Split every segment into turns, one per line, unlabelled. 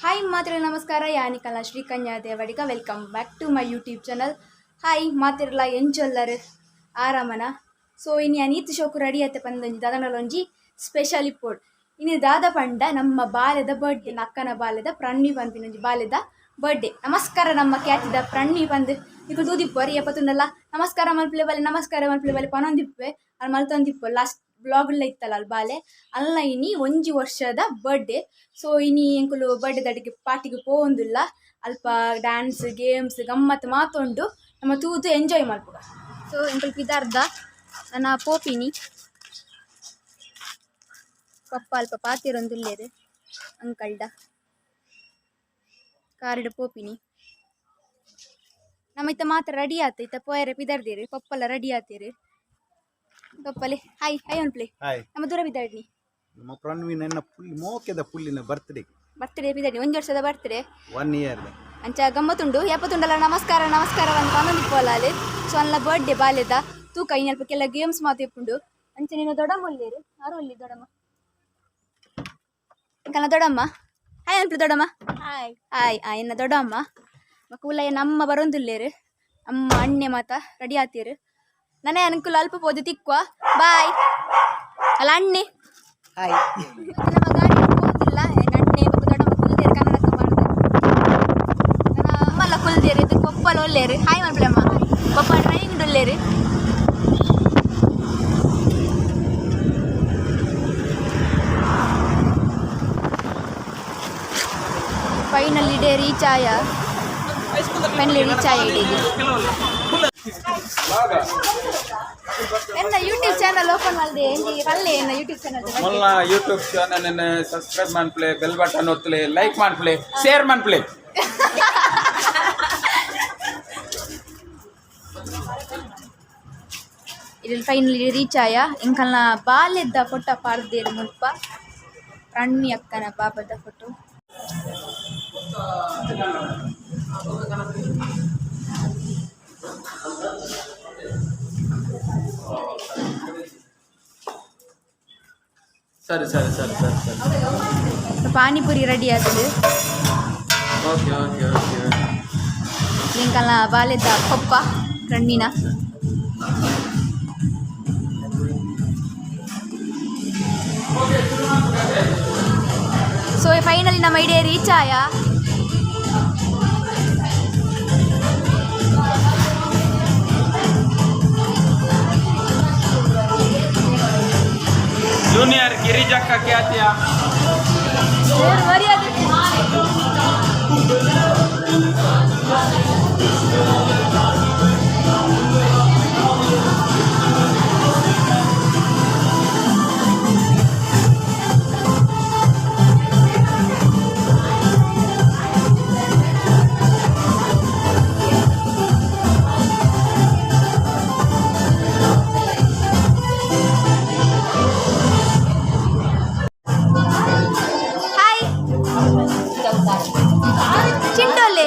Hi ಮಾತ್ರ ನಮಸ್ಕಾರ. ಯಾನಿಕಲ್ಲ Srikanya Devadiga. Welcome back to my YouTube channel. Hi ಮಾತಿರಲ್ಲ ಎಂಚೊಲ್ಲರು ಆರಾಮನ. ಸೊ ಇನ್ನು ಅನೀತ್ ಶೋಕು ರೆಡಿ ಆಯ್ತು ಪಂದೊಂಜಿ ದಾದನಲೊಂಜಿ ಸ್ಪೆಷಲ್ ಇಪ್ಪೋಡ್. ಇನ್ನು ದಾದ ಪಂಡ ನಮ್ಮ ಬಾಲ್ಯದ ಬರ್ಡೇ, ಅಕ್ಕನ ಬಾಲ್ಯದ ಪ್ರಣ್ವಿ ಪನ್ಪಿನೊಂಜಿ ಬಾಲ್ಯದ ಬರ್ಡೇ. ನಮಸ್ಕಾರ ನಮ್ಮ ಖ್ಯಾತಿದ ಪ್ರಣ್ವಿ ಪಂದ್ ನಿಕುಲು ತೂದಿಪ್ಪು ಎಪ್ಪತ್ತುಂಡಲ್ಲ. ನಮಸ್ಕಾರ ಮಲ್ಪಲೆ ಬಾಲೆ, ನಮಸ್ಕಾರ ಮಲ್ಪಲೆ ಬಾಲೆ ಪನೊಂದಿಪ್ಪೆ ಅಲ್ಲಿ ಮಲ್ತೊಂದಿಪ್ಪು. ಲಾಸ್ಟ್ ಬ್ಲಾಗ್ ಇತ್ತಲ್ಲ ಅಲ್ಲಿ ಬಾಲೆ ಅಲ್ಲ. ಇನಿ ಒಂಜಿ ವರ್ಷದ ಬರ್ಡೇ. ಸೊ ಇನಿ ಎಂಕುಲು ಬರ್ಡೇ ದಡಿಗೆ ಪಾರ್ಟಿಗೆ ಪೋವೊಂದುಲ್ಲ. ಅಲ್ಪ ಡ್ಯಾನ್ಸ್ ಗೇಮ್ಸ್ ಗಮ್ಮತ್ ಮಾತುಂಡು, ನಮ್ಮ ತೂದು ಎಂಜಾಯ್ ಮಲ್ಪುಗ. ಸೊ ಎಂಕುಲು ಪಿದಾರ್ದ ನನ್ನ ಪೋಪಿನಿ ಪಪ್ಪ ಅಲ್ಪ ಪಾತಿರೊಂದುಲ್ಲೇರು ಅಂಕಲ್ಡ ಕಾರಿಡ ಪೋಪಿನಿ. ನಮ್ಮ ಇತ್ತ ಮಾತ್ರ ರೆಡಿ ಆತ ಇತ್ತ ಪೋಯರೆ ಪಿದಾರ್ದೇರು ಪಪ್ಪಲ ರೆಡಿ ಆತೇರು. ಪಪ್ಪಲೆ ಹಾಯ್ ಹಾಯ್ ಅನ್ಪ್ಲೆ.
ಹಾಯ್.
ನಮ್ಮ ದೂರ ಬಿದ್ದಾಡ್ನಿ.
ನಮ್ಮ ಪ್ರಣ್ವಿನ ಪುಲ್ಲಿ ಮೋಕೆದ ಪುಲ್ಲಿನ ಬರ್ತ್ಡೇ.
ಬರ್ತ್ಡೇ ಬಿದ್ದಾಡ್ನಿ, ಒಂಜಿ ವರ್ಷದ ಬರ್ತ್ಡೇ.
1 ಇಯರ್.
ಅಂಚ ಗಮ್ಮತ್ತುಂಡು ಎಪ್ಪತ್ತುಂಡಲ್ಲ. ನಮಸ್ಕಾರ ನಮಸ್ಕಾರ ಒಂದು ಪನೊಂದಿಪ್ಪಲ್ಲ ಅಲ್ಲಿ. ಸೊ ಅಲ್ಲ ಬರ್ಡೇ ಬಾಲ್ಯದ ತೂಕ ಇನ್ನು ಅಲ್ಪ ಕೆಲ ಗೇಮ್ಸ್ ಮಾತು ಇಪ್ಪುಂಡು. ಅಂಚ ನೀನು ದೊಡ್ಡಮ್ಮ ಉಲ್ಲೇರು ಯಾರು ಅಲ್ಲಿ ದೊಡ್ಡಮ್ಮ ಕಲ್ಲ ದೊಡ್ಡಮ್ಮ. ಹಾಯ್ ಅನ್ಪ್ಲೆ ದೊಡ್ಡಮ್ಮ.
ಹಾಯ್.
ಹಾಯ್. ಆ ಎನ್ನ ದೊಡ್ಡಮ್ಮ ಮಕ್ಕುಲ್ಲ ನಮ್ಮ ಬರೋಂದುಲ್ಲೇರು. ಅಮ್ಮ ಅಣ್ಣೆ ಮಾತ ರೆಡಿ ಆತೀರು. ನನೇ ಅನುಕೂಲ ಅಲ್ಪ ಪೋದು ತಿಕ್ವ. ಬಾಯ್ ಅಲ್ಲ ಅಣ್ಣೆ.
ಹಾಯ್.
ನಮ್ಮ ಗಾಡಿ ಹೋಗುದಿಲ್ಲ. ಅಣ್ಣೆ ಬೊಕ್ಕ ದೊಡ್ಡಮ್ಮ ಕುಲ್ದೇರು ಕನ್ನಡಕ ಬಾರ್ದು. ನನ್ನ ಅಮ್ಮಲ್ಲ ಕುಲ್ದೇರು ಇದು ಪಪ್ಪಲ ಒಲ್ಲೇರು. ಹಾಯ್ ಮನ್ಪ್ಲೆ ಅಮ್ಮ. ಪಪ್ಪ ಡ್ರೈವಿಂಗ್ ಒಲ್ಲೇರು. ಫೈನಲಿ ಡೇ ರೀಚ್ ಆಯ, ಫೈನಲಿ ರೀಚ್ ಆಯ ಇಡೀ. ಎನ್ನ ಯೂಟ್ಯೂಬ್ ಚಾನಲ್ ಓಪನ್ ಮಾಡಿದೆ ಪಲ್ಲೆ ಎನ್ನ ಯೂಟ್ಯೂಬ್ ಚಾನಲ್.
ಮೊಲ್ಲ ಯೂಟ್ಯೂಬ್ ಚಾನಲ್ ಸಬ್ಸ್ಕ್ರೈಬ್ ಮಾಡ್ಪ್ಲೆ, ಬೆಲ್ ಬಟನ್ ಒತ್ತಲೆ, ಲೈಕ್ ಮಾಡ್ಪ್ಲೆ, ಶೇರ್ ಮಾಡ್ಪ್ಲೆ.
ಇಲ್ಲಿ ಫೈನಲಿ ರೀಚ್ ಆಯ. ಎಂಕಲ್ನ ಬಾಲ್ಯದ ಫೋಟೋ ಪಾಡ್ದೇರು ಮುಲ್ಪ, ರಣ್ಮಿ ಅಕ್ಕನ ಬಾಬದ ಫೋಟೋ.
ಸರಿ ಸರಿ ಸರಿ ಸರಿ ಸರಿ.
ಪಾನಿಪುರಿ ರೆಡಿ ಆಗ್ತದೆ.
Okay okay okay.
ಎಂಕಲ್ನ ಬಾಲ್ಯದ ಪಪ್ಪ ರಣ್ಣಿನ. ಸೊ ಫೈನಲಿ ನಮ್ಮ ಐಡಿಯಾ ರೀಚ್ ಆಯ.
ಜೂನಿಯರ್ ಗಿರಿಜಕ್ಕ ಖ್ಯಾತಿಯ
ಮರ್ಯಾದೆ. ಹಾಯ್ ಚಿಂಟೋಲೆ.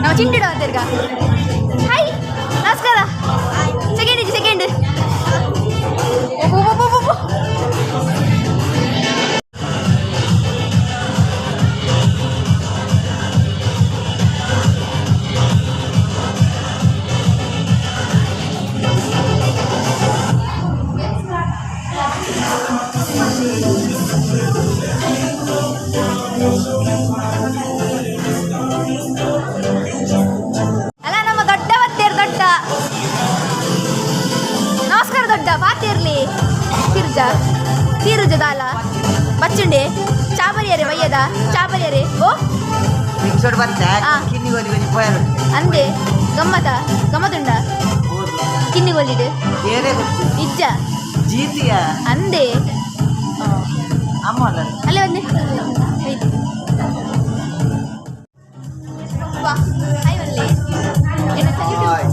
ನಾವು ಚಿಂಟಿಡ ತಿರ್ಗ. ಹಾಯ್, ನಮಸ್ಕಾರ. Second second. ಅಲ್ಲ ನಮ್ಮ ದೊಡ್ಡ ಬತ್ತೇರು ದೊಡ್ಡ. ನಮಸ್ಕಾರ ದೊಡ್ಡ ಬಾತೇರ್ಲಿ. ತಿರುಜ ತಿರುಜ ದಾಲ ಬಚ್ಚುಂಡೆ ಚಾಬರಿಯರೆ ಬಯ್ಯದ ಚಾಬರಿಯರೆ ಓ.
ಮಿಕ್ಸಡ್ ಬತ್ತೆ.
ಆ.
ಕಿನ್ನಿ ಗೋಲಿ ಗೊಂಜಿ ಪೋಯರ್.
ಅಂದೆ ಗಮ್ಮತ ಗಮ್ಮತುಂಡ ಕಿನ್ನಿಗೊಲ್ಲಿಡು.
ಬೇರೆ ಗೊತ್ತು.
ನಿಜ್ಜ.
ಜೀತಿಯ.
ಅಂದೆ.
ಅಮ್ಮ ಅಲ್ಲ.
ಅಲ್ಲೇ ಬಂದೆ. ಹಾಯ್ ಒಲ್ಲೆ.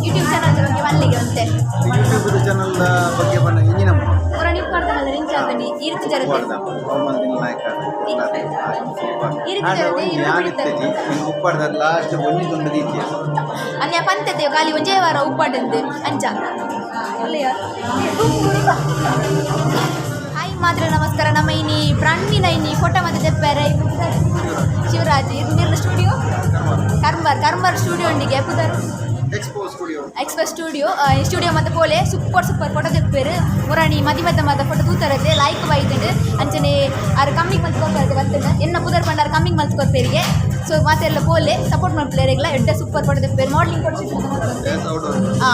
ಯೂಟ್ಯೂಬ್ ಚಾನಲ್ ಬಗ್ಗೆ ಮಲ್ಲಿಗೆ ಅಂತೆ.
ಯೂಟ್ಯೂಬ್ ಚಾನಲ್ ಬಗ್ಗೆ ಬಣ್ಣ ಇಂಜಿನ.
ಪೂರ ನೀವು ಮಾಡ್ತಾರಲ್ಲ ನಿಂಚ ಹಾಕಿ ಈ ರೀತಿ ಜರುತ್ತೆ.
ನಾಯಕ.
ಈ ರೀತಿ ಜರುತ್ತೆ, ಈ ರೀತಿ ಬಿಡ್ತಾರೆ.
ಉಪ್ಪಾಡ್ದ ಲಾಸ್ಟ್ ಒಂಜಿ ತುಂಡು ದೀತಿಯ.
ಅನ್ಯ ಪಂತತೆ ಖಾಲಿ ಒಂಜೇ ವಾರ ಉಪ್ಪಾಟಂದು ಅಂಚ ಅಲ್ಲಯ್ಯ. ನಮ್ಮ ಇನಿ ಪ್ರಣ್ವಿನ ಇನಿ ಫೋಟೋ ಮತ್ತೆ ತೆಪ್ಪಾರೆ. ಶಿವರಾಜ್ ಇರ್ನ ಸ್ಟುಡಿಯೋ ಕರ್ಮರ್, ಕರ್ಮರ್ ಸ್ಟುಡಿಯೋ ಉಂಡಿಗೆ ಪುದರ್.
Expo studio.
Express studio. Studio ಮತ್ತೆ ಪೋಲೆ, ಸೂಪರ್ ಸೂಪರ್ ಫೋಟೋ ತೆಪ್ಪೇರು. ಮುರಾಣಿ ಮದಿ ಮತ್ತ ಮತ್ತ ಫೋಟೋ ತೂತಾರತೆ, ಲೈಕ್ ಬೈತಂಡು. ಅಂಚನೆ ಆರು ಕಮ್ಮಿಗೆ ಮಲ್ತ್ ಕೊರ್ಪೇರು ಬರ್ತಂಡು. ಎನ್ನ ಪುದರ್ ಪಂಡ ಆರು ಕಮ್ಮಿಗೆ ಮಲ್ತ್ ಕೊರ್ಪೇರಿಗೆ. ಸೊ ಮಾತೆಲ್ಲ ಪೋಲೆ, ಸಪೋರ್ಟ್ ಮಲ್ಪಲೇರಿಗೆಲ್ಲ. ಎಡ್ಡೆ ಸೂಪರ್ ಫೋಟೋ ತೆಪ್ಪೇರು. Modelling photo shoot.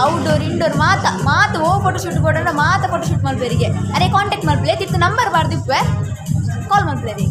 Outdoor, indoor ಮಾತ ಮಾತ ಓ ಫೋಟೋ ಶೂಟ್ ಕೊಡೋಣ, ಮಾತ ಫೋಟೋ ಶೂಟ್ ಮಲ್ಪೇರಿಗೆ. ಅರೆ ಕಾಂಟ್ಯಾಕ್ಟ್ ಮಲ್ಪಲೆ, ತಿರ್ತು ನಂಬರ್ ಬಾರ್ದಿಪ್ಪೆ, ಕಾಲ್ ಮಲ್ಪಲೇರಿ.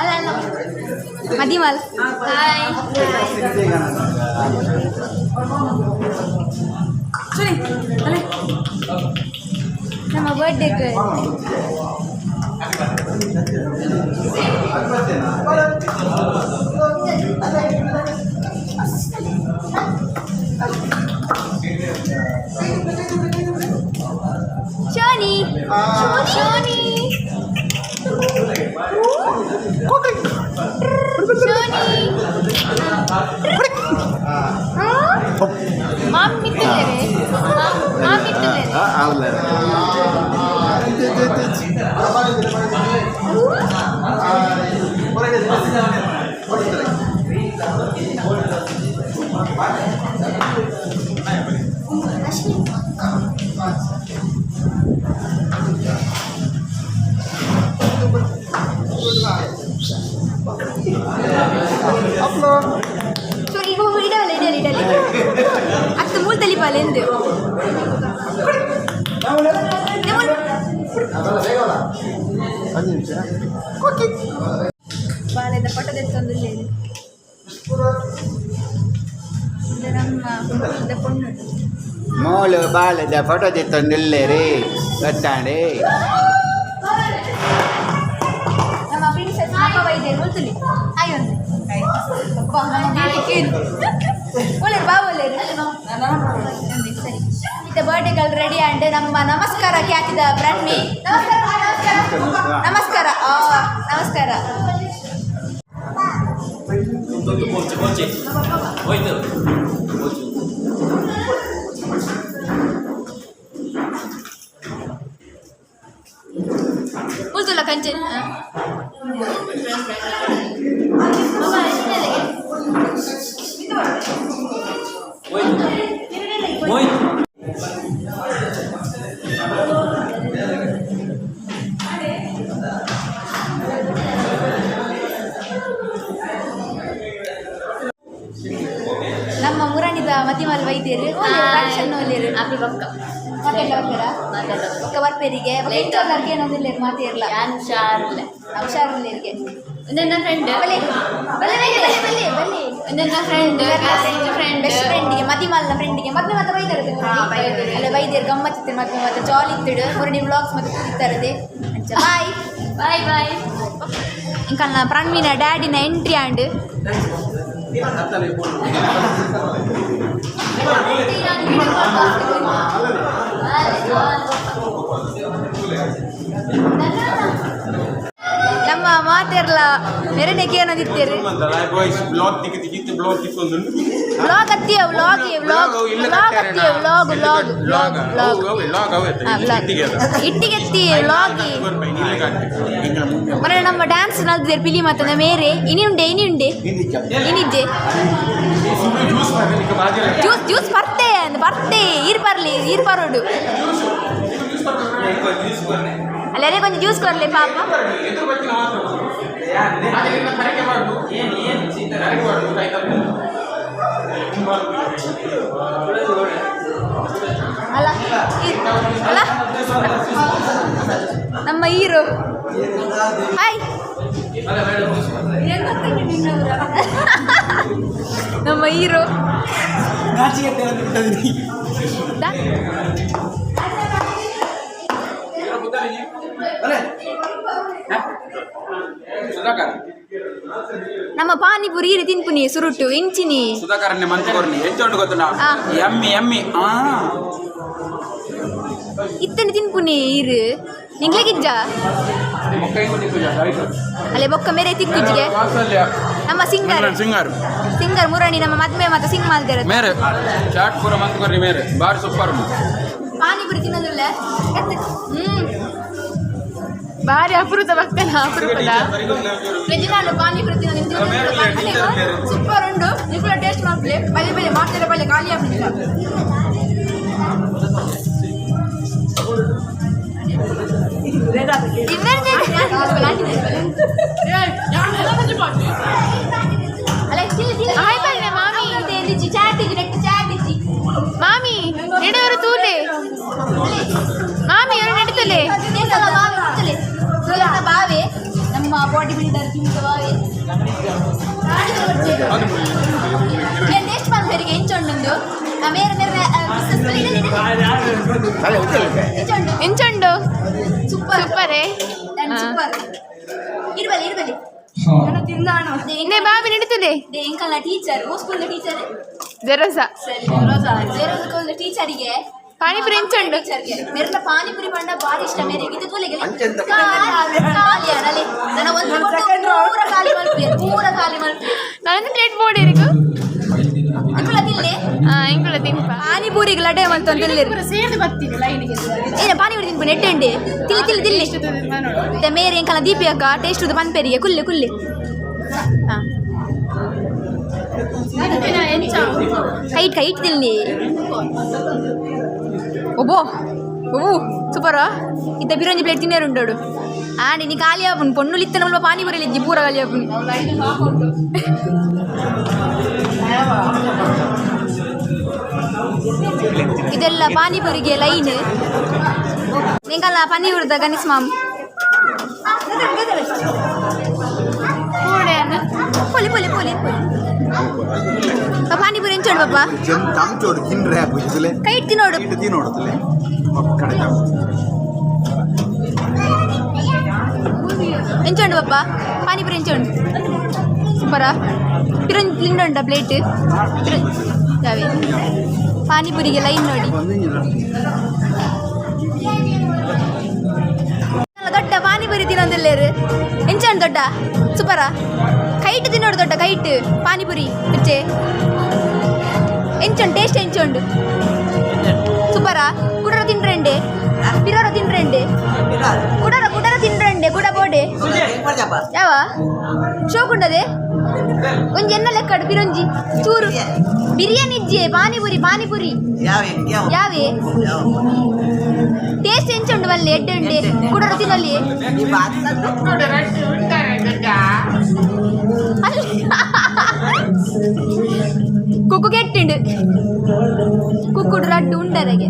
ಅಲ್ಲ ಅಲ್ಲ, ಮದಿಮಾಲ್, ಹಾಯ್. ನಮ್ಮ ಬರ್ಡೇ. ಶೋನಿ, ಶೋನಿ, ಶೋನಿ. ಮಾಮ್ ಮಿತ್ತಿಲ್ಲೇನೆ, ಮಾಮ್ ಮಿತ್ತಿಲ್ಲೇನೆ. ಸೊ ಈಗ ಇಡಲ್ಲ ಇಡಲ್ಲ ಇಡಲ್ಲ. ಅತ್ತು ಮೂಲ್ತಲಿ ಪಾಲೆ ಎಂದು.
ಒಂದು ನಿಮಿಷ.
ಬಾಳೆದ ಪಟದೆತ್ತೊಂದು ಇದು ನಮ್ಮ ಕುಟುಂಬದ ಪೊಣ್ಣು.
ಮೋಳು ಬಾಳೆದ ಫೋಟೋ ತೆತ್ತೊಂದಿಲ್ಲೇರಿ ಗೊತ್ತಾಂಡಿ.
ನಮ್ಮ ಪ್ರಿನ್ಸೆಸ್ ಅಮ್ಮ ವೈದ್ಯರು ಮುಲ್ತುಲಿ. ಹಾಯ್ ಒಂದು. ಅಬ್ಬಾ, ನಮ್ಮ ಬ್ಯೂಟಿ ಕ್ವೀನ್. ಒಳ್ಳೆರು ಬಾ, ಒಳ್ಳೆರು. ಸರಿ, ಇತ್ತ ಬರ್ಡೇಗಳು ರೆಡಿ ಅಂಡ್ ನಮ್ಮ ನಮಸ್ಕಾರ ಖ್ಯಾತಿದ ಬ್ರಹ್ಮಿ. ನಮಸ್ಕಾರ, ನಮಸ್ಕಾರ, ನಮಸ್ಕಾರ. ಆ, ನಮಸ್ಕಾರ.
போச்சு போச்சு போயிட்டு போச்சு.
ಮುಲ್ತುಲ್ಲ ಕಂಚನ್.
போயிட்டு போயிட்டு.
ನಮ್ಮ ಮುರಾಣಿದ ಮತಿಮಲ್ ವೈದ್ಯರು ಫಂಕ್ಷನ್ ಒಲ್ಲೇರು.
ಆಪಿ ಬೊಕ್ಕ.
ಮಾತೆಲ್ಲ ಬರ್ತಾರಾ?
ಮಾತೆಲ್ಲ.
ಒಕ್ಕ ಬರ್ಪೇರಿಗೆ ಎಂಚೊಲ್ಲರ್ಗೆ ಏನೊಂದಿಲ್ಲೇರು ಮಾತಿರ್ಲ.
ಯಾನ್ ಹುಷಾರಿಲ್ಲ.
ಹುಷಾರಿಲ್ಲೇರಿಗೆ.
ನನ್ನ ಫ್ರೆಂಡ್.
ಬಲೆ ಬಲೆ ಬಲೆ ಬಲೆ ಬಲೆ.
ನನ್ನ ಫ್ರೆಂಡ್, ಬೆಸ್ಟ್ ಫ್ರೆಂಡ್.
ಬೆಸ್ಟ್ ಫ್ರೆಂಡಿಗೆ, ಮತಿಮಾಲ್ನ ಫ್ರೆಂಡಿಗೆ ಮದ್ವೆ ಮತ್ತೆ ಬೈದಾರದೆ.
ಬೈದಾರೆ.
ಅಲ್ಲ, ಬೈದೇರು ಗಮ್ಮತ್ತಿತ್ತು ಮದ್ವೆ ಮತ್ತೆ, ಜಾಲಿ ಇತ್ತಿಡು. ಮುರಣಿ ವ್ಲಾಗ್ಸ್ ಮತ್ತೆ ಕೂತಿತ್ತಾರದೆ. ಅಂಚ ಬಾಯ್.
Bye bye.
ಇಂಕಲ್ನ ಪ್ರಣ್ವಿನ ಡ್ಯಾಡಿನ ಎಂಟ್ರಿ ಆಂಡ್ ನಮ್ಮ ಮಾತೆರ್ಲ ಮೆರಣಿಗೆ ಏನದಿತ್ತೇರು.
ಬ್ಲಾಗ್ ತಿಕ್ಕಿ ತಿಕ್ಕಿ ಬ್ಲಾಗ್ ತಿಕ್ಕೊಂದು.
ವ್ಲಾಗ್ ಅತ್ತಿಯ, ವ್ಲಾಗ್ ವ್ಲಾಗ್ ವ್ಲಾಗ್ ಅತ್ತಿಯ, ವ್ಲಾಗ್ ವ್ಲಾಗ್ ವ್ಲಾಗ್ ವ್ಲಾಗ್. ಇಟ್ಟಿಗೆ ಎತ್ತಿ ವ್ಲಾಗ್ ಮನೆ. ನಮ್ಮ ಡ್ಯಾನ್ಸ್ ನಲ್ದಿರ್ ಪಿಲಿ ಮಾತನ ಮೇರೆ. ಇನಿ ಉಂಡೆ, ಇನಿ ಉಂಡೆ, ಇನಿಜ್ಜೆ. ಜ್ಯೂಸ್ ಜ್ಯೂಸ್ ಬರ್ತೆ ಅಂದ್ ಬರ್ತೆ. ಈರ್ ಬರ್ಲಿ, ಈರ್ ಬರೋಡು. ಅಲ್ಲೇ ಕೊಂಚ ಜ್ಯೂಸ್ ಕೊರ್ಲಿ ಪಾಪ. ಅಲ್ಲ ಅಲ್ಲ, ನಮ್ಮ ಹೀರೋ. ಹಾಯ್. ನಮ್ಮ ಹೀರೋ.
ಸುಧಾಕರ್.
ನಮ್ಮ ಪಾನಿಪುರಿ ಇರು ತಿನ್ಪುನಿ ಸುರುಟು ಇಂಚಿನಿ.
ಸುಧಾಕರನ್ನೇ ಮಂತ್ ಕೊರ್ನಿ ಎಂಚ ಉಂಟು ಗೊತ್ತುಂಡ?
ಆ.
ಎಮ್ಮಿ ಎಮ್ಮಿ ಆ.
ಇತ್ತನೆ ತಿನ್ಪುನಿ ಇರು ನಿಂಗ್ಲೆಗಿಜ್ಜ. ಅಲ್ಲೇ ಬೊಕ್ಕ ಮೇರೆ ತಿಕ್ಕುಜ್ಜಿಗೆ ನಮ್ಮ ಸಿಂಗರ್.
ಸಿಂಗರ್.
ಸಿಂಗರ್ ಮುರಣಿ ನಮ್ಮ ಮದ್ಮೆ ಮತ್ತು ಸಿಂಗ್ ಮಾಲ್ದಿರ.
ಮೇರೆ ಚಾಟ್ ಪೂರ ಮಂತ್ ಕೊರ್ನಿ ಮೇರೆ ಬಾರಿ ಸೂಪರ್.
ಪಾನಿಪುರಿ ತಿನ್ನೋದಿಲ್ಲ.
ಬಾರಿ ಅಪರೂಪ ಭಕ್ತನ ಅಪರೂಪದ.
ನಾನು ಪಾನಿಪುರಿ ತಿನ್ನೋದು ಸೂಪರ್ ಉಂಡು. ನಿಕುಲ ಟೇಸ್ಟ್ ಮಾಡ್ಲಿ ಬಲೆ ಬಲೆ ಮಾಡ್ತಾರೆ ಬಲೆ ಖಾಲಿ ಆಗ್ಲಿಲ್ಲ.
ಹಾಯ್ ಬಲ್ಲೆ ಮಾಮಿ. ಮಾಮಿ ನಡೆಯವರು ತೂಲೆ ಮಾಮಿ ಅವರು ನಡೀತಲೆ.
ಬಾವೆ ನಮ್ಮ ಬಾಡಿ ಬಿಲ್ಡರ್ ಜಿಮ್ ಬಾವೆ ಟೇಸ್ಟ್ ಮಾಡ್ಬೇರಿಗೆ ಎಂಚೊಂಡು ಮೇರೆ ಮೇರೆ ಎಂಚೊಂಡು.
ಎಂಚುಂಡು?
ಸೂಪರ್.
ಸೂಪರೇ.
ಸೂಪರ್. ಇರ್ಬಲಿ ಇರ್ಬಲಿ.
ಇನ್ನೇ ಬಾಬಿ ನಡೀತದೆ.
ಎಂಕಲ್ನ ಟೀಚರ್ ಓ ಸ್ಕೂಲ್ ಟೀಚರ್.
ಜರೋಸ.
ಸರಿ, ಜೆರೋಸ್ ಸ್ಕೂಲ್ ಟೀಚರಿಗೆ.
ಪಾನಿಪುರಿ ಎಂಚುಂಡು?
ಟೀಚರ್ಗೆ ಮೆರ್ನ ಪಾನಿಪುರಿ ಪಂಡ ಬಾರಿ ಇಷ್ಟ ಮೇರೆಗೆ. ಇದು ತೂಲೆಗೆ ಖಾಲಿ ಅನಲೆ ನನ್ನ ಒಂದು ಕೊಟ್ಟು ಪೂರ ಖಾಲಿ ಮಲ್ಪಿ, ಪೂರ ಖಾಲಿ ಮಲ್ಪಿ.
ನಾನೊಂದು ಪ್ಲೇಟ್ ಬೋರ್ಡ್ ಇರಿಗು.
ನಿಕುಲ ತಿನ್ಲೆ.
ಹಾ, ಇಂಕುಲ ತಿನ್ಪ.
ಪಾನಿಪುರಿಗೆ ಲಡೆ ಮಂತೊಂದು. ಏನ ಪಾನಿಪುರಿ ತಿನ್ಪು ನೆಟ್ಟೆಂಡೆ ತಿಲ್ಲಿ ತಿಲ್ಲಿ ತಿಲ್ಲಿ. ಮತ್ತೆ ಮೇರೆ ಎಂಕಲ ದೀಪಿ ಅಕ್ಕ ಟೇಸ್ಟ್ ಪನ್ಪೆರಿಗೆ ಕುಲ್ಲೆ ಕುಲ್ಲೆ. ಹಾ, ಕೈಟ್ ಕೈಟ್ ತಿನ್ಲಿ. ಒಬ್ಬೋ ಓ ಸೂಪರ ಇತ್ತ ಬಿರಂಜಿ ಪ್ಲೇಟ್ ತಿನ್ನೇರು ಉಂಟೋಡು. ಆಂಡ್ ನೀ ಖಾಲಿ ಆಪುನ್ ಪೊಣ್ಣು ಲಿತ್ತನ ಮುಲ್ಪ ಪಾನಿಪುರಿ ಲಿಜ್ಜಿ ಪೂರ ಖಾಲಿ ಆಪುನ್. ಇದೆಲ್ಲ ಪಾನಿಪುರಿಗೆ ಲೈನ್. ನಿಂಗಲ್ಲ ಪನ್ನೀರ್ದ ಗಣೇಶ್ ಮಾಮ್. ಪೊಲಿ ಪೊಲಿ ಪೊಲಿ ಪೊಲಿ ಪಾನಿಪುರಿ ಎಂಚೋಡು ಪಾಪ.
ಜನ್ ತಮ್ಚೋಡು ತಿನ್ರೆ ಹಾಕುಜಿಲೆ.
ಕೈ ತಿನ್ನೋಡು.
ಇಟ್ಟು ತಿನ್ನೋಡುತ್ತಲೆ ಕಡೆ.
ಎಂಚೋಂಡು ಪಪ್ಪ ಪಾನಿಪುರಿ ಎಂಚೋಂಡು? ಸೂಪರಾ? ಪಿರೊಂಜಿ ತಿಂಡೋಂಡ ಪ್ಲೇಟ್ ಯಾವೆ. ಪಾನಿಪುರಿಗೆ ಲೈನ್ ನೋಡಿ. ದೊಡ್ಡ ಪಾನಿಪುರಿ ತಿನ್ನೊಂದಿಲ್ಲೇರು. ಎಂಚೋಂಡು ದೊಡ್ಡ? ಸೂಪರಾ? ಕೈಟ್ ತಿನ್ನೋಡು ದೊಡ್ಡ ಕೈಟ್ ಪಾನಿಪುರಿ ಪಿಚ್ಚೆ. ಎಂಚೋಂಡು ಟೇಸ್ಟ್? ಎಂಚೋಂಡು? ಸೂಪರಾ? ಕುಡರ ತಿನ್ರೆಂಡೆ, ಪಿರೋರ ತಿನ್ರೆಂಡೆ. ಕುಡರ ಕುಡರ ತಿನ್ರೆಂಡೆ ಕುಡ ಬೋಡೆ. ಯಾವ ಶೋಕುಂಡದೆ ಒಂಜಿ ಎನ್ನ ಲೆಕ್ಕಡು ಪಿರೊಂಜಿ ಚೂರು ಬಿರಿಯಾನಿ ಇಜ್ಜೆ. ಪಾನಿಪುರಿ ಪಾನಿಪುರಿ. ಯಾವೆ ಟೇಸ್ಟ್ ಎಂಚುಂಡು ಬಲ್ಲೆ ಎಡ್ಡೆ ಉಂಡೆ ಕುಡರ ತಿನ್ನಲಿ ಅಲ್ಲಿ. ಕುಕ್ಕು ಕೆಟ್ಟುಂಡು. ಕುಕ್ಕುಡು ರಡ್ಡು ಉಂಡರೆಗೆ,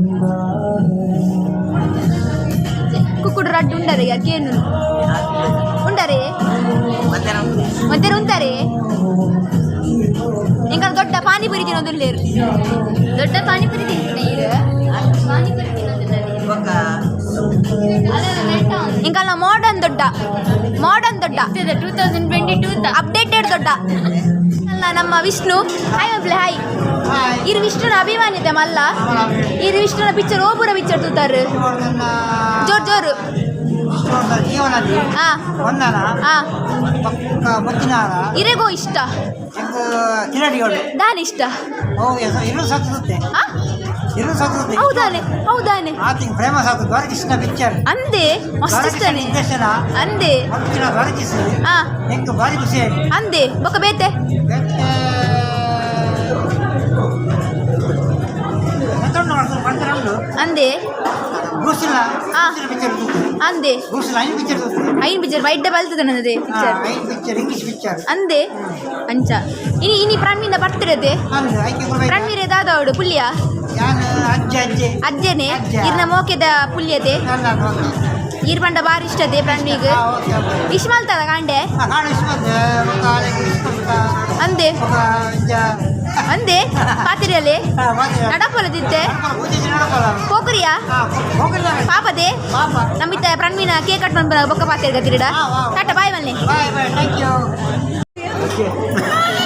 ಕುಕ್ಕುಡು ರಡ್ಡು ಉಂಡರೆಗೆ ಅಕ್ಕೇನು ಉಂಡರೆ ಮತ್ತೆ ಉಂತಾರೆ. ಎಂಕಲ್ ದೊಡ್ಡ ಪಾನಿಪುರಿ ತಿನ್ನೋದಿಲ್ಲೇರು.
ದೊಡ್ಡ ಪಾನಿಪುರಿ ತಿಂತೀನಿ ಇರು. ಪಾನಿಪುರಿ ತಿನ್ನೋದಿಲ್ಲ.
ಎಂಕಲ್ನ ಮಾಡರ್ನ್ ದೊಡ್ಡ, ಮಾಡರ್ನ್ ದೊಡ್ಡ.
2022.
ಅಪ್ಡೇಟೆಡ್ ದೊಡ್ಡ ಅಲ್ಲ ನಮ್ಮ ವಿಷ್ಣು. Hi ಮಬ್ಲೆ, hi. ಇರು ವಿಷ್ಣುನ ಅಭಿಮಾನಿತೆ ಮಲ್ಲ. ಇರು ವಿಷ್ಣುನ ಪಿಕ್ಚರ್ ಓಪುರ ಪಿಕ್ಚರ್ ತೂತಾರು. ಜೋರ್ ಜೋರು.
ಜೀವನದಿ.
ಹಾ.
ಒಂದನ.
ಹಾ.
ಪಕ್ಕ ಮುತ್ತಿನಾರ.
ಇರೆಗೋ ಇಷ್ಟ.
ಕಿರಡಿಗಳು.
ದಾನ್ ಇಷ್ಟ.
ಓ ಇರು ಸತ್ತುತ್ತೆ.
ಆ?
ಇರು ಸತ್ತುತ್ತೆ.
ಹೌದಾನೆ ಹೌದಾನೆ.
ಆತಿಂಗ್ ಫೇಮಸ್ ಆತು ದ್ವಾರಕೃಷ್ಣ ಪಿಕ್ಚರ್.
ಅಂದೆ ಮಸ್ತ್ ಇಷ್ಟನೆ.
ನಿರ್ದೇಶನ.
ಅಂದೆ.
ಮುತ್ತಿನ ದ್ವಾರಕೃಷ್ಣ.
ಆ.
ಎಂಕ್ ಭಾರಿ ಖುಷಿ ಆಯ್ತು.
ಅಂದೆ ಬೊಕ ಬೇತೆ?
ಉಂಟು.
ಅಂದೆ.
ಬ್ರೂಸಿಲ.
ಆ.
ಪಿಕ್ಚರ್.
ಅಂದೆ.
ಬ್ರೂಸಿಲ ಐದು ಪಿಕ್ಚರ್.
ಐನ್ ಪಿಕ್ಚರ್ ವೈಟ್ ಬಲ್ತದೆ ನನ್ನದೇ ಪಿಕ್ಚರ್.
ಐದು ಪಿಕ್ಚರ್, ಇಂಗ್ಲಿಷ್ ಪಿಕ್ಚರ್.
ಅಂದೆ ಅಂಚ ಇನಿ ಇನಿ ಪ್ರಣ್ವಿಂದ ಬರ್ತಿರದೆ.
ಅಂದೆ ಐಕೆ ಕೊಡ್ಬೇಕು.
ಪ್ರಣ್ವೀರೆ ದಾದವಡು ಪುಲ್ಯ.
ಯಾನು ಅಜ್ಜ ಅಜ್ಜೆ.
ಅಜ್ಜನೆ.
ಅಜ್ಜ.
ಇರ್ನ ಮೋಕೆದ ಪುಲ್ಯದೆ.
ಅಲ್ಲ, ಓಕೆ.
ಈರ್ ಪಂಡ ಬಾರಿ ಇಷ್ಟದೆ ಪ್ರಣ್ವಿಗ್.
ಹಾ, ಓಕೆ ಓಕೆ.
ವಿಶ್ ಮಲ್ತದ ಕಾಂಡೆ.
ಹಾ, ಕಾಡು ಇಷ್ಟು ಬಂದೆ. ಒಂದು ಆಲೆಗೆ ಇಷ್ಟು ಬಂತ.
ಅಂದೆ.
ఒక
ಅಂದೆ ಪಾತಿರಿಯಲ್ಲಿ ನಡಪೊಲದಿತ್ತೆ ಪೋಕರಿಯಾ ಪಾಪದೆ ನಮ್ಮಿತ್ತ ಪ್ರಣ್ಮೀನ ಕೇಕ್ ಕಟ್ ಮನ್ಪುನ ಬೊಕ್ಕ ಪಾತಿರ್ಗ ತಿರಿಡ. ಟಾಟಾ, ಬಾಯ್ ಮಲ್ನೆ.
Bye bye, thank you.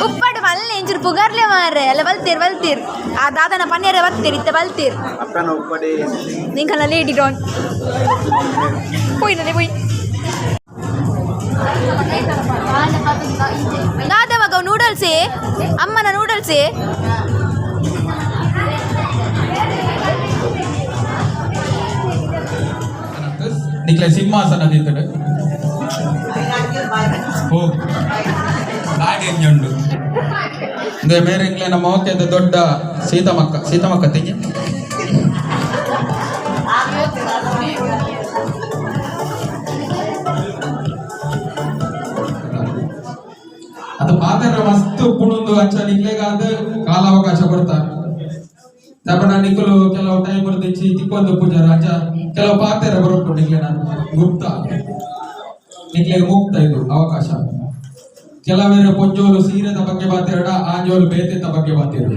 ಉಪ್ಪಾಡು ಮಲ್ನೆ, ಇಂಚೂರು ಪುಗಾರ್ಲೆ ಮಾರ್ರೆ. ಅಲ್ಲ, ಬಲ್ತೀರ್ ಬಲ್ತೀರ್, ಆ ದಾದನ ಪನ್ನೇರೆ ಬರ್ತೀರ್, ಇತ್ತೆ ಬಲ್ತೀರ್.
ಅಪ್ಪನ ಉಪ್ಪಡೆ.
ನಿಂಕಲ್ಲ ಲೇಡಿ ಡಾನ್ ಪೋಯ್, ನಲೆ ಪೋಯ್. ದಾದ ಮಗ ನೂಡಲ್ಸೇ, ಅಮ್ಮನ ನೂಡಲ್ಸೇ.
ನಿಕ್ಲೆ ಸಿಂಹಾಸನ ದೀತಡು. ಓ ನಾಗೆಂಜುಂಡು ಇಂದೇ ಬೇರೆ ಇಂಗ್ಲೆನ ಮೋಕೆದ ದೊಡ್ಡ ಸೀತಮಕ್ಕ, ಸೀತಮಕ್ಕ ತೆಗಿ. ಅದು ಪಾತ್ರ ಮಸ್ತ್ ಪುಣುಂದು ಅಂಚ ನಿಕ್ಲೆಗಾದ ಕಾಲಾವಕಾಶ ಕೊಡ್ತಾರೆ. ತಪಣ ನಿಕುಲು ಕೆಲವು ಟೈಮ್ ಬರ್ದಿಚ್ಚಿ ತಿಕ್ಕೊಂದು ಪೂಜಾರ. ಅಂಚ ಕೆಲವು ಪಾತ್ರ ಬರೋಕು ನಿಕ್ಲೆನ ಗುಪ್ತ, ನಿಕ್ಲೆಗ್ ಮುಕ್ತ ಇದು ಅವಕಾಶ. ಕೆಲವೇರು ಪೊಂಜೋಲು ಸೀರೆದ ಬಗ್ಗೆ ಬಾತಿರಡ, ಆಂಜೋಲು ಬೇತೆದ ಬಗ್ಗೆ ಬಾತಿರು.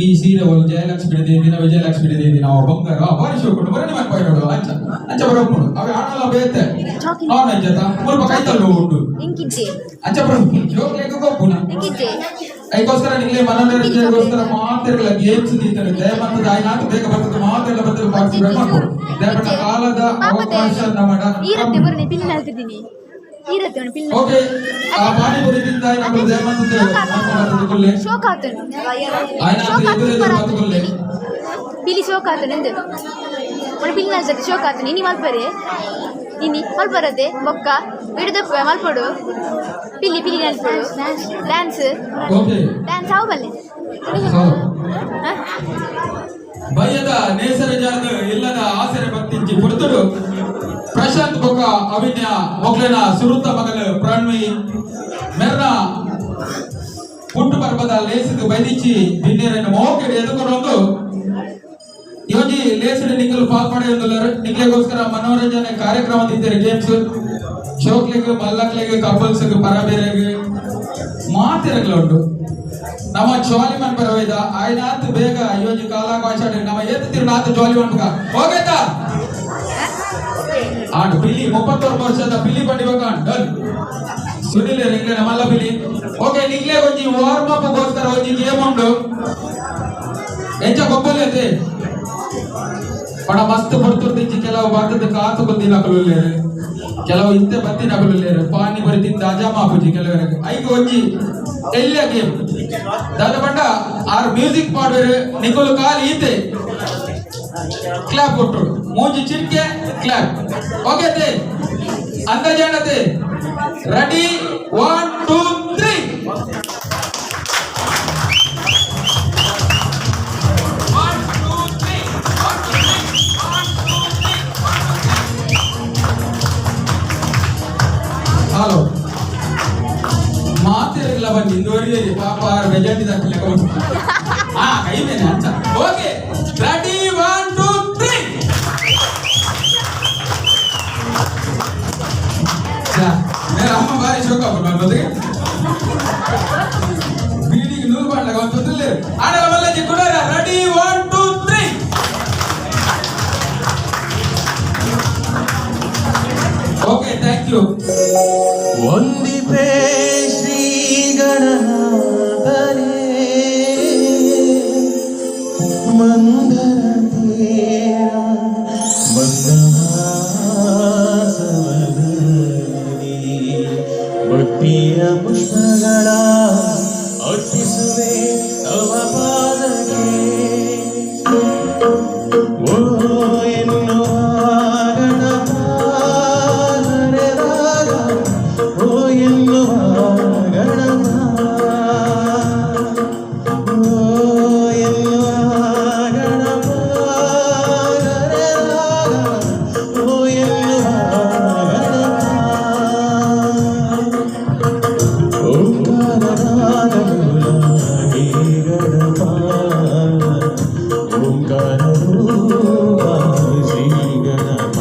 ಈ ಸೀರೆ ಒಂದು ಜಯಲಕ್ಷ್ಮಿ ದಿನ, ವಿಜಯಲಕ್ಷ್ಮಿ ದಿನ, ನಾವು ಬಂಗಾರ ಬಾರಿ ಶೋಕುಂಡು ಬರಣಿ ಮನ್ಪಾಯಿನೋಡು. ಅಂಚ ಅಂಚ ಬರೋಪುಂಡು. ಅವೆ ಆಣಲ ಬೇತೆ ನಾನ್ ವೆಜ್ ಅತ್ತ ಮುಲ್ಪ ಕೈತಲ್ಲು ಉಂಡು.
ಇಂಕಿಜ್ಜೆ.
ಅಂಚ ಬರೋಪುಂಡು ಜೋಕ್ಲೆಗ್ ಗೊಬ್ಬುನ.
ಇಂಕಿಜ್ಜೆ.
ಅದಕ್ಕೋಸ್ಕರ ನಿಮಗೆ ಮನೋರಂಜನೆಗೋಸ್ಕರ ಮಾತೆರ್ಲ ಗೇಮ್ಸ್ ದೀತಾರೆ. ದಯಮಂತದ ಆಯ್ನಾತು ಬೇಗ ಬರ್ತದೆ, ಮಾತೆಲ್ಲ ಬರ್ತದೆ. ಪಾರ್ಟಿಸಿಪೇಟ್ ಮಾಡ್ಬೋದು. ದಯಮಟ್ಟ ಕಾಲದ ಅವಕಾಶ ನಮ್ಮ.
ಈರತ್ತೆ ಬರೋಣೆ, ಪಿಲ್ ಹೇಳ್ತಿದ್ದೀನಿ, ಈರತ್ತೆ ಅವನು ಪಿಲ್.
ಓಕೆ, ಆ ಪಾನಿಪುರಿ ತಿಂದ ನಮ್ಮ ದಯಮಂತದ ಕುಲ್ಲೆ.
ಶೋಕ ಆತನು.
ಆಯ್ನಾತು
ಶೋಕ.
ಎದುರು ಎದುರು ಬರ್ತುಕೊಲ್ಲೆ.
ಪಿಲಿ ಶೋಕ ಆತನು ಎಂದು ಅವನು ಪಿಲ್ ನಲ್ತದೆ. ಶೋಕ ಆತನು. ಇನಿ ಮಲ್ಪರೆ, ಇನಿ ಮಲ್ಪರದೆ ಬೊಕ್ಕ ಬಿಡುದ ಮಲ್ಪಡು. ಪಿಲಿ ಪಿಲಿ ನಲ್ಪಡು ಡ್ಯಾನ್ಸ್.
ಓಕೆ.
ಡ್ಯಾನ್ಸ್ ಅವು ಬಲ್ಲೆ.
ಹೌದು. ಭಯದ ನೇಸರ ಜಾರದ ಇಲ್ಲದ ಆಸರೆ ಭಕ್ತಿಂಚಿ ಪುರ್ತುಡು ಪ್ರಶಾಂತ್ ಬೊಕ್ಕ ಅವಿನ್ಯ ಮೊಗ್ಲೆನ ಸುರುತ ಮಗಲು ಪ್ರಣವಿ ಮೆರ್ನ ಪುಟ್ಟು ಪರ್ಬದ ಲೇಸಿಗೆ ಬೈದಿಚ್ಚಿ ಬಿನ್ನೇರನ್ನು ಮೋಕೆಡ್ ಎದುಕೊಂಡೊಂದು ಯೋಜಿ ಲೇಸಿನ ನಿಕ್ಕಲು ಪಾಲ್ ಪಡೆಯೊಂದುಲ್ಲರು. ನಿಕ್ಲೆಗೋಸ್ಕರ ಮನೋರಂಜನೆ ಕಾರ್ಯಕ್ರಮ ದಿತ್ತೇರು. ಗೇಮ್ಸ್ ಶೋಕ್ಲೆಗ್, ಮಲ್ಲಕ್ಲೆಗ್, ಕಪಲ್ಸ್, ಪರಬೇರೆಗ್ ಮಾತಿರಗ್ಲ ಉಂಟು. ನಮ್ಮ ಜಾಲಿ ಮನ್ ಪರವೈದ ಆಯ್ನಾತ್ ಬೇಗ ಯೋಜಿ ಕಾಲಾವಕಾಶ. ನಮ್ಮ ಏತು ತಿರುನಾತ್ ಜಾಲಿ ಮನ್ಪುಗ ಹೋಗೈತಾ ಆಂಡ್ ಪಿಲಿ 31 ವರ್ಷದ ಪಿಲಿ ಪಂಡಿಬೇಕ. ಡನ್. ಸುನಿಲ್ ನಿಕ್ಲೆ ಮಲ್ಲ ಪಿಲಿ. ಓಕೆ, ನಿಕ್ಲೆ ಒಂಜಿ ವಾರ್ಮ್ ಅಪ್ ಗೋಸ್ಕರ ಒಂಜಿ ಗೇಮ್ ಉಂಡು. ಎಂಚ ಗೊಬ್ಬಲೇತೆ ಪಡ ಮಸ್ತ್ ಪೊರ್ತುರ್ದಿಂಚಿ ಕೆಲವು ಬಾತದ ಕಾತು ಕುಂದಿನಕುಲು ಲೇರು, ಕೆಲವು ಇತ್ತೆ ಬತ್ತಿನಕುಲು ಲೇರು. ಪಾನಿ ಪುರಿ ತಿಂದ ಅಜಮಾ ಪೂಜಿ ಕೆಲವರಿಗೆ. ಐಕ್ ಒಂಜಿ ಎಲ್ಯ ಗೇಮ್ ದಾದ ಪಂಡ, ಆರ್ ಮ್ಯೂಸಿಕ್ ಪಾಡ್ವೆರು, ನಿಕುಲು ಕಾಲಿ ಈತೆ ಕ್ಲಾಪ್ ಕೊಟ್ಟರು, ಮೂಜಿ ಚಿಟ್ಕೆ ಕ್ಲಾಪ್. ಓಕೆ ತೇ ಅಂದಾಜಾಣತೆ. Ready, 1 2 3. 1 2 3, 1 2 3, 1 2 3, 1 2. Hello, ಮಾತಿರಲಿಲ್ಲ ಬನ್ನಿ ಇಂದುವರೆಗೆ. ಪಾಪ ಮೆಜಾರಿಟಿ ದಾಖಲೆ. ಹಾ, ಕೈ ಮೇಲೆ ಅಂಚ. Okay, ready, 1 2 3. ಮೇರೆ ಅಮ್ಮ ಬಾರಿ ಶೋಕ ಬಂದ್ರೆ ಬೀಡಿಗೆ ನೂರು ಬಾಂಡ್ಲಾಗ ಒಂದು ತೊಂದ್ರೆ ಆಡಲ ಮಲ್ಲಜಿ ಕುಡಾರ. Ready, 1 2 3. Okay, thank you.
ವಂದಿಪೆ Shri ಗಣನಾಥನೇ, Mandara ತೀರ ಮಂದಹಾಸವದನಿ, ಭಕ್ತಿಯ ಪುಷ್ಪಗಳ ಅರ್ಪಿಸುವೆ ತವ ಪಾದಕ್ಕೆ. ಓ ಎನ್ನುವ ಗಣಪ ಕರೆದಾಗ, ಓ ಎನ್ನುವ ಗಣಪ, ಓ ಎನ್ನುವ ಗಣಪ ಕರೆದಾಗ, ಓ ಎನ್ನುವ ಗಣಪ, ಓಂಕಾರನಾದಲೋಲಾಗಿ ಗಣಪ, ಓಂಕಾರ ರೂಪ ಶ್ರೀ ಗಣಪ.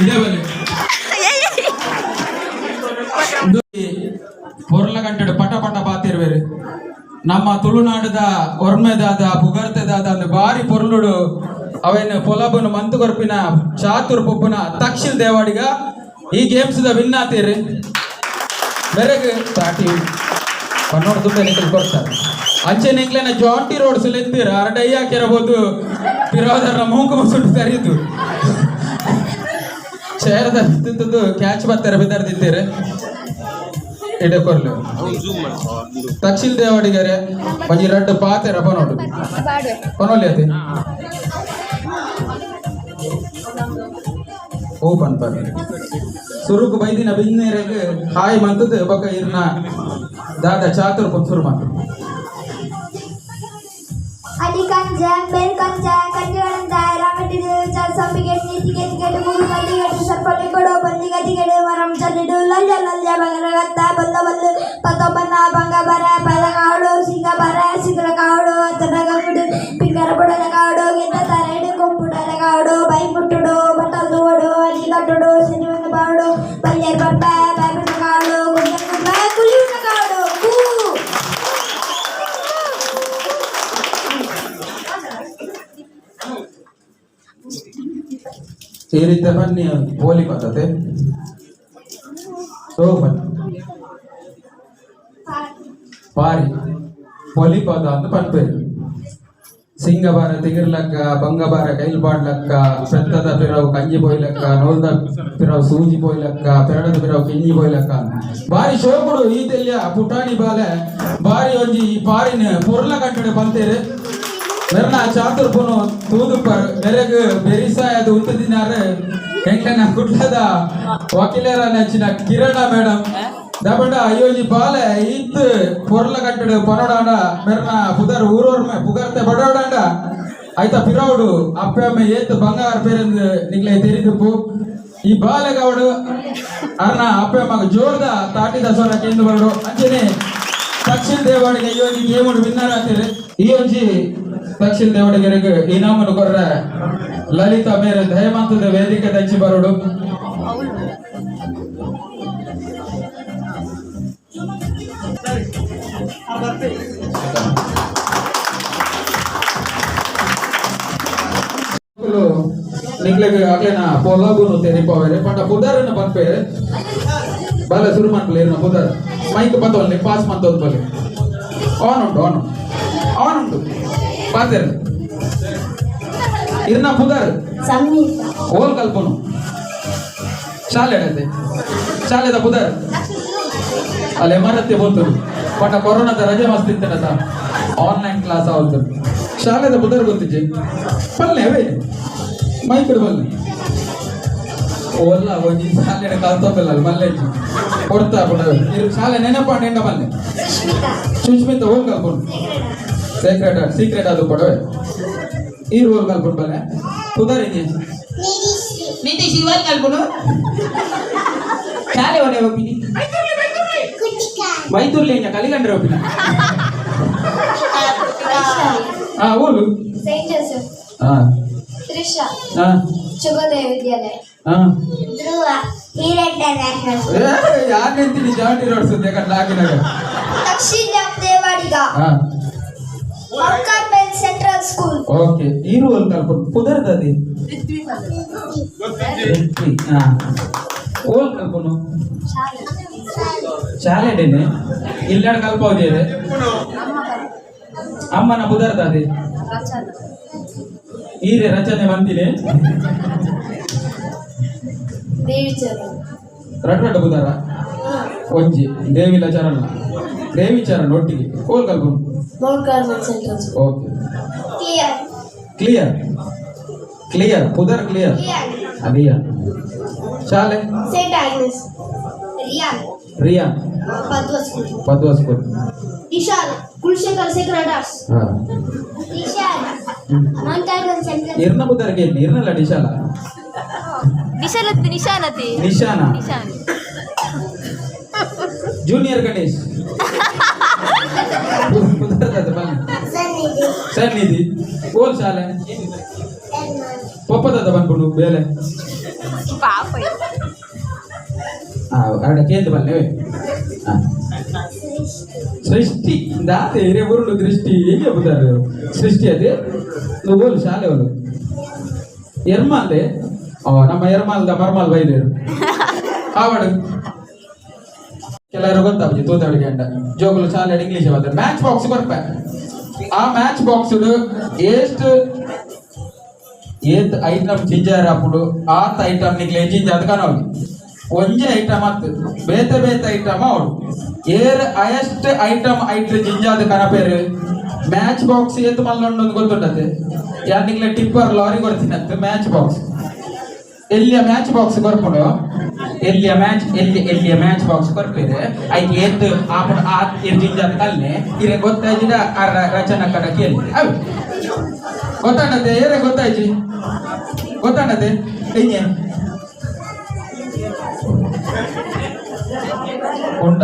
ಇದೇ ಬಲೆ ಪೊರ್ಲ ಗಂಟೆಡು ಪಟ ಪಟ ಬಾತಿರ್ವೇರು. ನಮ್ಮ ತುಳುನಾಡದ ಒರ್ಮೆದಾದ ಪುಗರ್ತೆದಾದ ಒಂದು ಬಾರಿ ಪೊರ್ಲುಡು ಅವೇನು ಪೊಲಬನು ಮಂತು ಕೊರ್ಪಿನ ಚಾತುರ್ ಪೊಪ್ಪುನ ತಕ್ಷಿಲ್ ದೇವಾಡಿಗ ಈ ಗೇಮ್ಸ್ the win ಆತೀರಿ. ಬೆರಗ್ ತಾಟಿ ಪನ್ನೋಡು ತುಂಬ ನಿಖಲ್ ಕೊಡ್ತಾರೆ. ಅಂಚೆ ನಿಂಗ್ಲೆನ ಜಾಂಟಿ ರೋಡ್ ಸುಲೆತ್ತೀರ ಅರಡಯ್ಯ ಕೆರಬಹುದು ಪಿರೋದರ ಮೂಂಕು ಮುಸುಂಟು ಕರೀತು ಚೇರದ ತಿಂತದ್ದು ಕ್ಯಾಚ್ ಬರ್ತಾರೆ ಬಿದ್ದಾರ್ದಿತ್ತೀರಿ. ಎಡೆ ಕೊರ್ಲು ತಕ್ಷಿಲ್ ದೇವಾಡಿಗರೆ ಒಂಜಿ ರಡ್ಡ್ ಪಾತೆರ ಪನೋಡು.
ಬಾಡುವೆ.
ಪನೋಲಿ ಅತಿ ಓಪನ್ ಪರ್ ಸುರುಕು ಬೈದಿನ ಬಿನ್ನೇರೆಗ್ ಹಾಯ್ ಮಂತದ್ದು ಬೊಕ ಇರ್ನ ದಾದ ಚಾತುರ್ ಪುನ್ ಸುರು ಮಂತು.
ಅಲಿಕಂಜ ಮೇಲ್ಕಂಜ ಕಂಜಗಳಂಜ ರಾಮಟಿಡು ಸಂಪಿಗೆ ನೀತಿಗೆ ತಿಗೆಡು ಮೂರು ಮಲ್ಲಿಗಡು ಸರ್ಪಲಿಕೊಡು ಬಲ್ಲಿಗದಿಗೆಡು ಮರಂ ಚಲ್ಲಿಡು ಲಲ್ಯ ಲಲ್ಯ ಬಗರಗತ್ತ ಬಲ್ಲ ಬಲ್ಲು ಪತ್ತೊಬ್ಬನ ಬಂಗ ಬರ ಪದ ಕಾಡು ಸಿಂಗ ಬರ ಸಿಗರ ಕಾಡು ಅತನ ಗಂಗುಡು ಪಿಂಗರ ಬುಡಲ ಕಾಡು ಗೆದ್ದ ತರೆಡು ಕೊಂಬುಡಲ ಕಾಡು ಬೈ ಮುಟ್ಟುಡು ಬಟ್ಟಲು ಅಲಿಗಟ್ಟುಡು ಸಿನಿಮನ ಬಾಡು ಬಲ್ಯರ್ ಬಬ್ಬ ಬಾಬಿನ ಕಾಡು ಗುಂಡನ ಕುಲಿಯುನ ಕಾಡು ಕೂ.
ಈ ರೀತಿ ಬನ್ನಿ ಪೋಲಿ ಪದ್ಧತಿ ಸೋಪನ್ ಪಾರಿ ಪೊಲಿ ಪದ ಅಂತ ಪನ್ಪೇರು. ಸಿಂಗಬಾರ ತಿಗಿರ್ಲಕ್ಕ ಬಂಗಬಾರ ಕೈಲ್ ಬಾಡ್ಲಕ್ಕ ಪೆತ್ತದ ಪಿರವು ಕಂಜಿ ಪೋಯ್ಲಕ್ಕ ನೋಲ್ದ ಪಿರವು ಸೂಜಿ ಪೋಯ್ಲಕ್ಕ ಪೆರಡದ ಪಿರವು ಕಿಂಜಿ ಪೋಯ್ಲಕ್ಕ. ಬಾರಿ ಶೋಕುಡು ಈ ತೆಲ್ಯ ಪುಟಾಣಿ ಬಾಲೆ ಬಾರಿ ಒಂಜಿ ಈ ಪಾರಿನ ಪೊರ್ಲ ಕಟ್ಟಡೆ ಪಂತೇರು. ಮೆರ್ನ ಚಾತುರ್ಪುನು ತೂದುಪ್ಪರ್ ಮೆರೆಗ್ ಬೆರಿಸಾಯದ ಉಂತುದಿನಾರ್ ಎಂಕ್ಲೆನ ಕುಡ್ಲದ ವಕೀಲರ ನೆಚ್ಚಿನ ಕಿರಣ ಮೇಡಮ್ ದಬಂಡ ಅಯ್ಯೋಜಿ ಬಾಲೆ ಇತ್ತು ಪೊರ್ಲ ಕಟ್ಟಡು ಪನೋಡಾಂಡ ಮೆರ್ನ ಪುದರ್ ಊರೋರ್ಮೆ ಪುಗರ್ತೆ ಬಡೋಡಾಂಡ ಐತ ಪಿರೌಡು ಅಪ್ಪೆ ಅಮ್ಮೆ ಏತ್ ಬಂಗಾರ ಪೇರಂದು ನಿಕ್ಲೆ ತೆರಿದುಪ್ಪು. ಈ ಬಾಲೆಗವಡು ಅರ್ನ ಅಪ್ಪೆ ಅಮ್ಮಗ ಜೋರ್ದ ತಾಟಿದ ಸ್ವರ ಕೇಂದ್ರ ಬರಡು. ಅಂಚನೆ ತಕ್ಷಿಲ್ ದೇವಾಡಿಗೆ ಈ ಒಂಜಿ ಗೇಮುಡು ವಿನ್ನರ್ ಆತೀರಿ. ಈ ಒಂಜಿ ತಕ್ಷಿಲ್ ದೇವಾಡಿಗೆರೆಗ್ ಇನಾಮನು ಕೊರ್ರ ಲಲಿತಾ ಮೇರೆ ದಯಮಂತದ ವೇದಿಕೆ ದಂಚಿ ಬರೋಡು. ನಿಕ್ಲೆಗ್ ಅಕ್ಲೆನ ಪೊಲಬುನು ತೆರಿಪವೆರೆ ಪಂಡ ಪುದರನ್ನು ಪನ್ಪೇರೆ. ಬಾಲ ಸುರು ಮನ್ಪುಲೆ ಇರ್ನ ಪುದರ್ ಮೈಕ್ ಪತ್ತೊಂದು ಪಾಸ್ ಮಂತೊಂದು ಬಲೆ ಆನ್ ಉಂಟು ಆನ್ ಆನ್ ಉಂಟು ಪಾತೆರ್ ಇರ್ನ ಪುದರ್.
ಸಮೀಪ.
ಓಲ್ ಕಲ್ಪನು ಶಾಲೆ ಅಡತೆ ಶಾಲೆದ ಪುದರ್ ಅಲ್ಲಿ ಎಮರತ್ತೆ ಬೋತರು ಪಟ ಕೊರೋನಾದ ರಜೆ ಮಸ್ತ್ ಇತ್ತನತ ಆನ್ಲೈನ್ ಕ್ಲಾಸ್ ಆವತ್ತು. ಶಾಲೆದ ಪುದರ್ ಗೊತ್ತಿಜ್ಜಿ ಪಲ್ಲೆ ಅವೇ ಮೈಕ್ ಬಲ್ಲೆ ಓಲ್ಲ ಒಂಜಿ ಶಾಲೆ ಕಲ್ತೊಂದಿಲ್ಲ ಅಲ್ಲಿ ಮಲ್ಲೆಜ್ಜಿ ಕೊಡ್ತಾ ಪುಡ ಇರು ಶಾಲೆ ನೆನಪಾಂಡ ಎಂಡ ಮಲ್ಲೆ.
ಸುಷ್ಮಿತಾ.
ಸುಷ್ಮಿತಾ ಓಲ್ ಕಲ್ಪನು ಸೀಕ್ರೆಟ್ ಸೀಕ್ರೆಟ್ ಅದು ಕೊಡವೆ ಈ ರೋಲ್ ಕಲ್ಪನು ಬಲ್ಲೆ ಪುದರ್ ಇದೆಯಾ.
ನಿತೀಶ್ ಇವಲ್ ಕಲ್ಪುನು ಶಾಲೆ ಒಡೆ ಹೋಗ್ತೀನಿ.
ಮೈತೂರ್ಲಿ ಇಂಜ ಕಲಿಗಂಡ್ರೆ ಒಪ್ಪಿನ ಹಾ ಓಲು.
Saint Joseph.
ಹಾ.
ತ್ರಿಷಾ.
ಹಾ.
ಶುಭೋದಯ ವಿದ್ಯಾಲಯ.
ಹಾ.
ಧ್ರುವ ಹೀರೆಡ್ಡ ನ್ಯಾಷನಲ್.
ಏ ಯಾರು ನಿಂತೀನಿ ಜಾಂಟಿ ರೋಡ್ ಸುದ್ದಿ ಯಾಕಂದ್ರೆ ಹಾಕಿನಾಗ.
ತಕ್ಷಿಣ ದೇವಾಡಿಗ.
ಹಾ.
Mount Carmel central school.
Okay ಈ ರೋಲ್ ಕಲ್ಪನು ಪುದರ್ದದಿ ರಿತ್ವಿ ಹಾ ಓಲ್ ಕಲ್ಪನು ಶಾಲೆಡೇನೆ ಇಲ್ಲಾಡ ಕಲ್ಪೌದೇವೆ ಅಮ್ಮನ ಪುದರ್ದದಿ ಈರೆ ರಚನೆ ಬಂದಿನಿ.
ದೇವಿ ಚರಣ್.
ರಡ್ ರಡ್ಡ ಬುದಾರ ಒಂಜಿ ದೇವಿಲ ಚರಣ ದೇವಿ ಚರಣ ಒಟ್ಟಿಗೆ ಓಲ್ ಕಲ್ಪನು.
Mount Carmel central school.
Okay.
Clear.
Clear clear ಪುದರ್ ಕ್ಲಿಯರ್.
ಕ್ಲಿಯರ್.
ಅದಿಯಾ ಶಾಲೆ.
Saint Agnes. Riyan.
Riya.
Padwa school.
Padwa school.
Ishan Kulashekar sacred arts.
ಹಾ.
Ishan Mount Carmel central.
ಇರ್ನ ಬುದರ್ಗೆ ಇರ್ನಲ್ಲ ಡಿಶಾಲ.
ನಿಶಾನತಿ ನಿಶಾನತಿ.
ನಿಶಾನ.
ನಿಶಾನ್.
ಜೂನಿಯರ್ ಗಣೇಶ್ ಪುದರ್ದದ ಬನ್ನಿ.
ಸನ್ನಿಧಿ.
ಸನ್ನಿಧಿ ಓಲ್ ಶಾಲೆ ಪೊಪ್ಪದದ ಬಂದ್ಬಿಡು ಬೇಲೆ.
ಪಾಪ.
ಅರಡ ಕೇಂದ್ರ ಬಲ್ಲೆ. ಸೃಷ್ಟಿ ದಾತೆ ಹಿರೇ ಬುರುಡು ದೃಷ್ಟಿ ಹೇಗೆ ಬುದಾರು ಸೃಷ್ಟಿ ಅದೇ. నువ్వు ಶಾಲೆ ಅವರು ಎರ್ಮಾಲ್ದೆ. ಓ, ನಮ್ಮ ಎರ್ಮಾಲ್ದ ಮರ್ಮಾಲ್ ಬೈದೇರು ಆವಡು. ಕೆಲವರು ಗೊತ್ತಾಪುಜಿ ತೂತವಡಿಗೆ ಅಂಡ ಜೋಕುಲು ಶಾಲೆ ಇಂಗ್ಲೀಷ್ ಬರ್ತಾರೆ. ಮ್ಯಾಚ್ ಬಾಕ್ಸ್ ಕೊರ್ಪೆ. ಆ ಮ್ಯಾಚ್ ಬಾಕ್ಸ್ ಎಷ್ಟು ಏತ್ ಐಟಮ್ ಜಿಂಜಾರ ಅప్పుడు ಆತ್ ಐಟಮ್ ನಿಕ್ಲೆ ಜಿಂಜಾದ ಕನೋಗಿ. ಒಂಜೆ ಐಟಮ್ ಅತ್ತು, ಬೇತೆ ಬೇತೆ ಐಟಮ್ ಅವಡು. ಏರ್ ಹೈಯೆಸ್ಟ್ ಐಟಮ್ ಐಟ್ ಜಿಂಜಾದ ಕನಪೇರು. ಮ್ಯಾಚ್ ಬಾಕ್ಸ್ ಏತ್ ಮಲ್ಲೊಂಡು ಗೊತ್ತುಂಟತೆ. ಯಾರ್ ನಿಕ್ಲೆ ಟಿಪ್ಪರ್ ಲಾರಿ ಕೊಡ್ತೀನಂತ. ಮ್ಯಾಚ್ ಬಾಕ್ಸ್ ಎಲ್ಲಿಯ? ಮ್ಯಾಚ್ ಬಾಕ್ಸ್ ಕೊರ್ಪುಂಡು. ಎಲ್ಲಿಯ ಮ್ಯಾಚ್ ಎಲ್ಲಿ? ಎಲ್ಲಿಯ ಮ್ಯಾಚ್ ಬಾಕ್ಸ್ ಕೊರ್ಪೇರು. ಐಕ್ ಏತ್ ಆಪುಂಡು ಆ ಇರ್ ಜಿಂಜಾದ ಕಲ್ನೆ. ಇರೆ ಗೊತ್ತಾಯ್ತಿದ ಅರ ರಚನಾ ಕಡ ಕೇಳಿ ಅವು ಗೊತ್ತಾಂಡತೆ. ಏರೆ ಗೊತ್ತಾಯ್ಚಿ? ಗೊತ್ತಾಂಡತೆ ಎಂಜೆ ಉಂಡ?